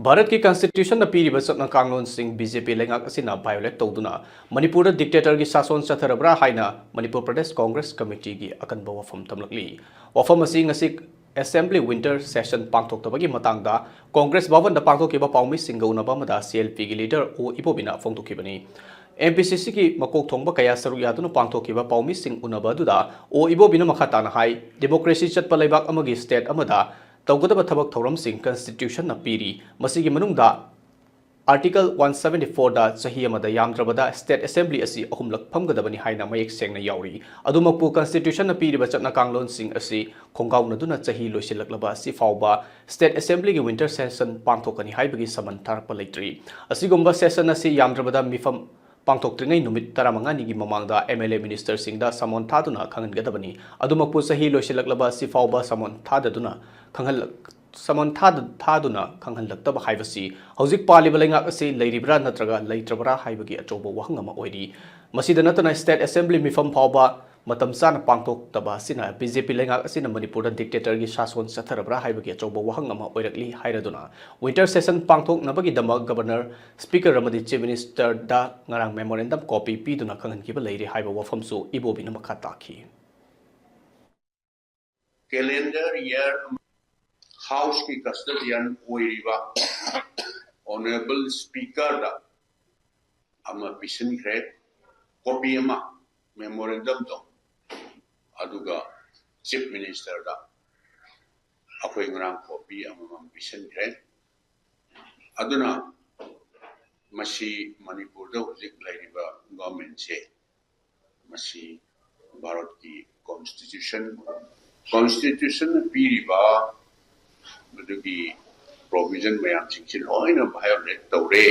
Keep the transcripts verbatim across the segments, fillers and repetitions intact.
ꯚꯥꯔꯠꯀꯤ ꯀꯟꯁꯇꯤꯇ꯭ꯌꯨꯁꯟꯅ ꯄꯤꯔꯤꯕ ꯆꯠꯅ ꯀꯥꯡꯂꯣꯟꯁꯤꯡ ꯕꯤ ꯖꯦ ꯄꯤ ꯂꯩꯉꯥꯛ ꯑꯁꯤꯅ ꯚꯥꯏꯑꯣꯂꯦꯠ ꯇꯧꯗꯨꯅ ꯃꯅꯤꯄꯨꯔꯗ ꯗꯤꯛꯇꯦꯇꯔꯒꯤ ꯁꯥꯁꯣꯟ ꯆꯠꯊꯔꯕ꯭ꯔꯥ ꯍꯥꯏꯅ ꯃꯅꯤꯄꯨꯔ ꯄ꯭ꯔꯗꯦꯁ ꯀꯣꯡꯒ꯭ꯔꯦꯁ ꯀꯃꯤꯇꯤꯒꯤ ꯑꯀꯟꯕ ꯋꯥꯐꯝ ꯊꯝꯂꯛꯂꯤ꯫ ꯋꯥꯐꯝ ꯑꯁꯤ ꯉꯁꯤ ꯑꯦꯁꯦꯝꯕ꯭ꯂꯤ ꯋꯤꯟꯇꯔ ꯁꯦꯁꯟ ꯄꯥꯡꯊꯣꯛꯇꯕꯒꯤ ꯃꯇꯥꯡꯗ ꯀꯣꯡꯒ꯭ꯔꯦꯁ ꯚꯕꯟꯗ ꯄꯥꯡꯊꯣꯛꯈꯤꯕ ꯄꯥꯎꯃꯤꯁꯤꯡꯒ ꯎꯅꯕ ꯑꯃꯗ ꯁꯤ ꯑꯦꯜ ꯄꯤꯒꯤ ꯂꯤꯗꯔ ꯑꯣ ꯏꯕꯣꯕꯤꯅ ꯐꯣꯡꯗꯣꯛꯈꯤꯕꯅꯤ꯫ ꯑꯦꯝ ꯄꯤ ꯁꯤ ꯁꯤꯒꯤ ꯃꯀꯣꯛ ꯊꯣꯡꯕ ꯀꯌꯥ ꯁꯔꯨꯛ ꯌꯥꯗꯨꯅ ꯄꯥꯡꯊꯣꯛꯈꯤꯕ ꯄꯥꯎꯃꯤꯁꯤꯡ ꯎꯅꯕ ꯑꯗꯨꯗ ꯑꯣ ꯏꯕꯣꯕꯤꯅ ꯃꯈꯥ ꯇꯥꯅ ꯍꯥꯏ, ꯗꯦꯃꯣꯀ꯭ꯔꯦꯁꯤ ꯆꯠꯄ ꯂꯩꯕꯥꯛ ꯑꯃꯒꯤ ꯁ꯭ꯇꯦꯠ ꯑꯃꯗ ꯇꯧꯒꯗꯕ ꯊꯕꯛ ꯊꯧꯔꯝꯁꯤꯡ ꯀꯟꯁꯇꯤꯇ꯭ꯌꯨꯁꯟꯅ ꯄꯤꯔꯤ꯫ ꯃꯁꯤꯒꯤ ꯃꯅꯨꯡꯗ ꯑꯥꯔꯇꯤꯀꯜ ꯋꯥꯟ ꯁꯕꯦꯟꯇꯤ ꯐꯣꯔꯗ ꯆꯍꯤ ꯑꯃꯗ ꯌꯥꯝꯗ꯭ꯔꯕꯗ ꯁ꯭ꯇꯦꯠ ꯑꯦꯁꯦꯝꯕ꯭ꯂꯤ ꯑꯁꯤ ꯑꯍꯨꯝꯂꯛ ꯐꯝꯒꯗꯕꯅꯤ ꯍꯥꯏꯅ ꯃꯌꯦꯛ ꯁꯦꯡꯅ ꯌꯥꯎꯔꯤ꯫ ꯑꯗꯨꯃꯛꯄꯨ ꯀꯟꯁꯇꯤꯇ꯭ꯌꯨꯁꯟꯅ ꯄꯤꯔꯤꯕ ꯆꯠꯅ ꯀꯥꯡꯂꯣꯟꯁꯤꯡ ꯑꯁꯤ ꯈꯣꯡꯒꯥꯎꯅꯗꯨꯅ ꯆꯍꯤ ꯂꯣꯏꯁꯤꯜꯂꯛꯂꯕ ꯑꯁꯤ ꯐꯥꯎꯕ ꯁ꯭ꯇꯦꯠ ꯑꯦꯁꯦꯝꯕ꯭ꯂꯤꯒꯤ ꯋꯤꯟꯇꯔ ꯁꯦꯁꯟ ꯄꯥꯡꯊꯣꯛꯀꯅꯤ ꯍꯥꯏꯕꯒꯤ ꯁꯃꯟ ꯊꯥꯔꯛꯄ ꯂꯩꯇ꯭ꯔꯤ꯫ ꯑꯁꯤꯒꯨꯝꯕ ꯁꯦꯁꯟ ꯑꯁꯤ ꯌꯥꯝꯗ꯭ꯔꯕꯗ ꯃꯤꯐꯝ ꯄꯥꯡꯊꯣꯛꯇ꯭ꯔꯤꯉꯩ ꯅꯨꯃꯤꯠ ꯇꯔꯥꯃꯉꯥꯅꯤꯒꯤ ꯃꯃꯥꯡꯗ ꯑꯦꯝ ꯑꯦꯜ ꯑꯦ ꯃꯤꯅꯤꯁꯇꯔꯁꯤꯡꯗ ꯁꯃꯣꯟ ꯊꯥꯗꯨꯅ ꯈꯪꯍꯟꯒꯗꯕꯅꯤ꯫ ꯑꯗꯨꯃꯛꯄꯨ ꯆꯍꯤ ꯂꯣꯏꯁꯤꯜꯂꯛꯂꯕ ꯑꯁꯤ ꯐꯥꯎꯕ ꯁꯃꯣꯟ ꯊꯥꯗꯗꯨꯅ ꯈꯪꯍꯜꯂꯛ-, ꯁꯃꯣꯟ ꯊꯥꯗ-, ꯊꯥꯗꯨꯅ ꯈꯪꯍꯜꯂꯛꯇꯕ ꯍꯥꯏꯕꯁꯤ ꯍꯧꯖꯤꯛ ꯄꯥꯜꯂꯤꯕ ꯂꯩꯉꯥꯛ ꯑꯁꯤ ꯂꯩꯔꯤꯕ꯭ꯔꯥ ꯅꯠꯇ꯭ꯔꯒ ꯂꯩꯇ꯭ꯔꯕ꯭ꯔꯥ ꯍꯥꯏꯕꯒꯤ ꯑꯆꯧꯕ ꯋꯥꯍꯪ ꯑꯃ ꯑꯣꯏꯔꯤ꯫ ꯃꯁꯤꯗ ꯅꯠꯇꯅ ꯁ꯭ꯇꯦꯠ ꯑꯦꯁꯦꯝꯕ꯭ꯂꯤ ꯃꯤꯐꯝ ꯐꯥꯎꯕ ꯃꯇꯝ ꯆꯥꯅ ꯄꯥꯡꯊꯣꯛꯇꯕ ꯑꯁꯤꯅ ꯕꯤ ꯖꯦ ꯄꯤ ꯂꯩꯉꯥꯛ ꯑꯁꯤꯅ ꯃꯅꯤꯄꯨꯔꯗ ꯗꯤꯛꯇꯦꯇꯔꯒꯤ ꯁꯥꯁꯣꯟ ꯆꯠꯊꯔꯕ꯭ꯔꯥ ꯍꯥꯏꯕꯒꯤ ꯑꯆꯧꯕ ꯋꯥꯍꯪ ꯑꯃ ꯑꯣꯏꯔꯛꯂꯤ ꯍꯥꯏꯔꯗꯨꯅ ꯋꯤꯟꯇꯔ ꯁꯦꯁꯟ ꯄꯥꯡꯊꯣꯛꯅꯕꯒꯤꯗꯃꯛ ꯒꯕꯔꯅꯔ, ꯁ꯭ꯄꯤꯀꯔ ꯑꯃꯗꯤ ꯆꯤꯐ ꯃꯤꯅꯤꯁꯇꯔꯗ ꯉꯔꯥꯡ ꯃꯦꯃꯣꯔꯦꯟꯗꯝ ꯀꯣꯄꯤ ꯄꯤꯗꯨꯅ ꯈꯪꯍꯟꯈꯤꯕ ꯂꯩꯔꯦ ꯍꯥꯏꯕ ꯋꯥꯐꯝꯁꯨ ꯏꯕꯣꯕꯤꯅ ꯃꯈꯥ ꯇꯥꯈꯤ꯫ ꯀꯦꯂꯦꯟꯗꯔ ꯏꯌꯔ ꯍꯥꯎꯁꯀꯤ ꯀꯁꯇꯗꯤꯌꯟ ꯑꯣꯏꯔꯤꯕ ꯑꯣꯅꯔꯦꯕꯜ ꯁ꯭ꯄꯤꯀꯔꯗ ꯑꯃ ꯄꯤꯁꯤꯟꯈ꯭ꯔꯦ, ꯀꯣꯄꯤ ꯑꯃ, ꯃꯦꯃꯣꯔꯦꯟꯗꯝꯗꯣ, ꯑꯗꯨꯒ ꯆꯤꯐ ꯃꯤꯅꯤꯁꯇꯔꯗ ꯑꯩꯈꯣꯏ ꯉꯔꯥꯡ ꯀꯣꯄꯤ ꯑꯃꯃꯝ ꯄꯤꯁꯤꯟꯈ꯭ꯔꯦ꯫ ꯑꯗꯨꯅ ꯃꯁꯤ ꯃꯅꯤꯄꯨꯔꯗ ꯍꯧꯖꯤꯛ ꯂꯩꯔꯤꯕ ꯒꯣꯔꯃꯦꯟꯁꯦ, ꯃꯁꯤ ꯚꯥꯔꯠꯀꯤ ꯀꯣꯟꯁꯇꯤꯇ꯭ꯌꯨꯁꯟ, ꯀꯣꯟꯁꯇꯤꯇ꯭ꯌꯨꯁꯟꯅ ꯄꯤꯔꯤꯕ ꯃꯗꯨꯒꯤ ꯄ꯭ꯔꯣꯚꯤꯖꯟ ꯃꯌꯥꯝꯁꯤꯡꯁꯤ ꯂꯣꯏꯅ ꯚꯥꯏꯑꯣꯂꯦꯠ ꯇꯧꯔꯦ꯫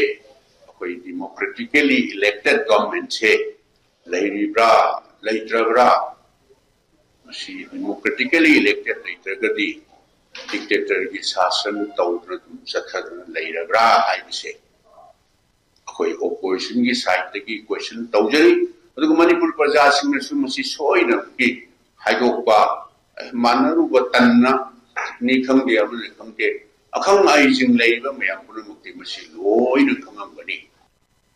ꯑꯩꯈꯣꯏ ꯗꯤꯃꯣꯀ꯭ꯔꯦꯇꯤꯀꯦꯂꯤ ꯏꯂꯦꯛꯇꯦꯠ ꯒꯣꯔꯃꯦꯟꯁꯦ ꯂꯩꯔꯤꯕ꯭ꯔꯥ, ꯂꯩꯇ꯭ꯔꯕ꯭ꯔꯥ? ꯃꯁꯤ ꯗꯤꯃꯣꯀ꯭ꯔꯦꯇꯤꯀꯦꯂꯤ ꯏꯂꯦꯛꯇꯦꯠ ꯂꯩꯇ꯭ꯔꯒꯗꯤ ꯗꯤꯛꯇꯦꯇꯔꯒꯤ ꯁꯥꯁꯟ ꯇꯧꯗꯨꯅ ꯑꯗꯨꯝ ꯆꯠꯊꯗꯨꯅ ꯂꯩꯔꯕ꯭ꯔꯥ ꯍꯥꯏꯕꯁꯦ ꯑꯩꯈꯣꯏ ꯑꯣꯄꯣꯖꯤꯁꯟꯒꯤ ꯁꯥꯏꯠꯇꯒꯤ ꯀꯣꯏꯁꯟ ꯇꯧꯖꯔꯤ꯫ ꯑꯗꯨꯒ ꯃꯅꯤꯄꯨꯔ ꯄ꯭ꯔꯖꯥꯁꯤꯡꯅꯁꯨ ꯃꯁꯤ ꯁꯣꯏꯗꯅꯃꯛꯀꯤ ꯍꯥꯏꯗꯣꯛꯄ, ꯃꯥꯟꯅꯔꯨꯕ ꯇꯟꯅ ꯅꯤ ꯈꯪꯗꯦ, ꯑꯃꯅꯤ ꯈꯪꯗꯦ, ꯑꯈꯪ ꯑꯍꯩꯁꯤꯡ ꯂꯩꯔꯤꯕ ꯃꯌꯥꯝ ꯄꯨꯝꯅꯃꯛꯇꯤ ꯃꯁꯤ ꯂꯣꯏꯅ ꯈꯪꯉꯝꯒꯅꯤ꯫